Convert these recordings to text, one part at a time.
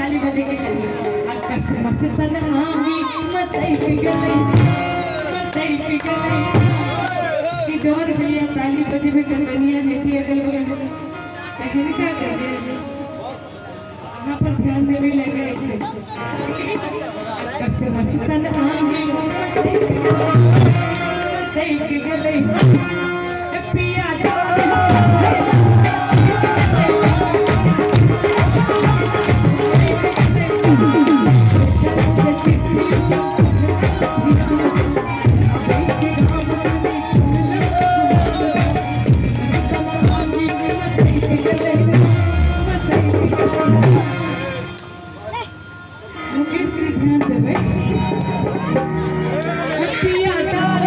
ताली बजे के चाही। अकस्मस तन आंगी मसैक गेलै, मसैक गेलै। कि डर होइया ताली बजेबै तऽ कनिया हेती अगल बगल तखन का करबै? अहाँ पर ध्यान देबै लए कहै छै। अकस्मस तन आंगी मसैक गेलै, मसैक गेलै। पिया मुकेश से ध्यान देबै। पिया डार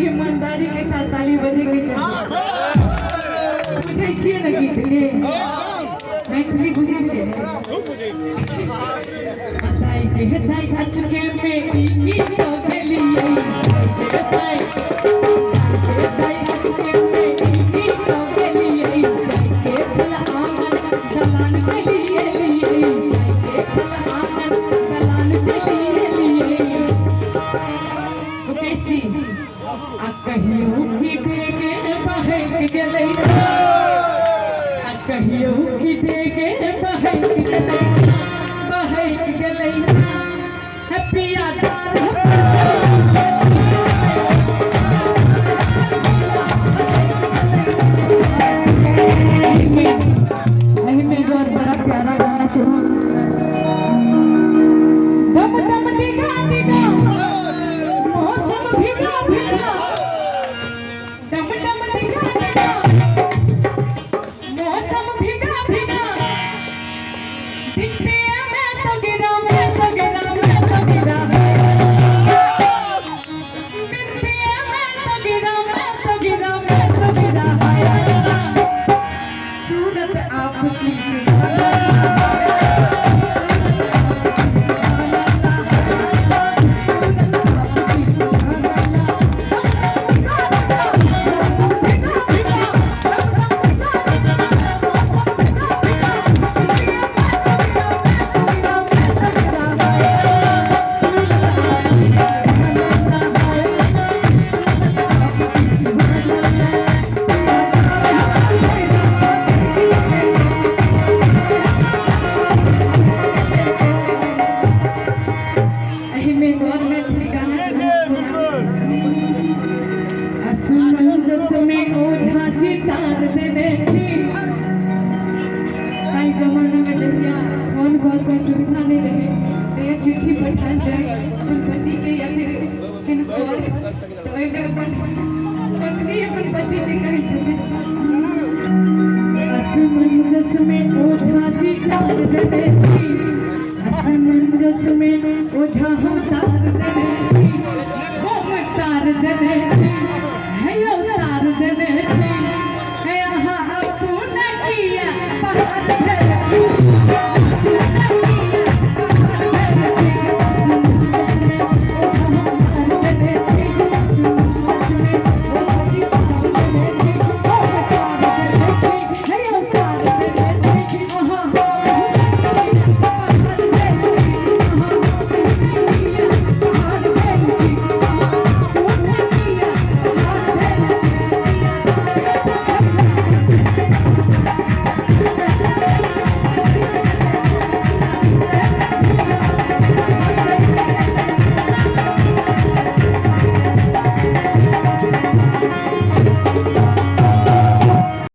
ईमानदारी के साथ ताली बजे के चाही। बुझै छियै ने गीत के? मैथिली बुझै छियै ने? दाई के दाई अचके में ई की तो गेलियै, दाई के दाई अचके में ई की तो गेलियै, दाई के छल आंगन दलान चलिए लियै, दाई के छल आंगन दलान चलिए लियै। मुकेश जी, आ कहियो की देगे बहक गेलै, आ कहियो की देगे बहक गेलै, बहक गेलै। पिया डार एहिमे एगो और बड़ा प्यारा गाना छै। दम दम डिगा डिगा मौसम भीगा भीगा, डम डम डिगा डिगा मौसम भीगा भीगा, बिपिया में तो गिरा, मैं तो गिरा, मैं तो गिरा, बिपिया में तो गिरा, मैं तो गिरा, मैं तो गिरा। सूरत आपकी एहिमे एक और मैथिली गाना असमंजस में ओझा जी तार देने छी। ताहि जमाना में जहिया फोन कॉल के सुविधा नहीं रहे तहिया चिट्ठी पठायल जाय अपन पति के या फिर किनको और, तऽ ओहिमे अपन पत्नी अपन पति के कहै छथिन, असमंजस में ओझा जी तार देने छी, असमंजस में ओझा हम तार देने छी, हम तार देने छी।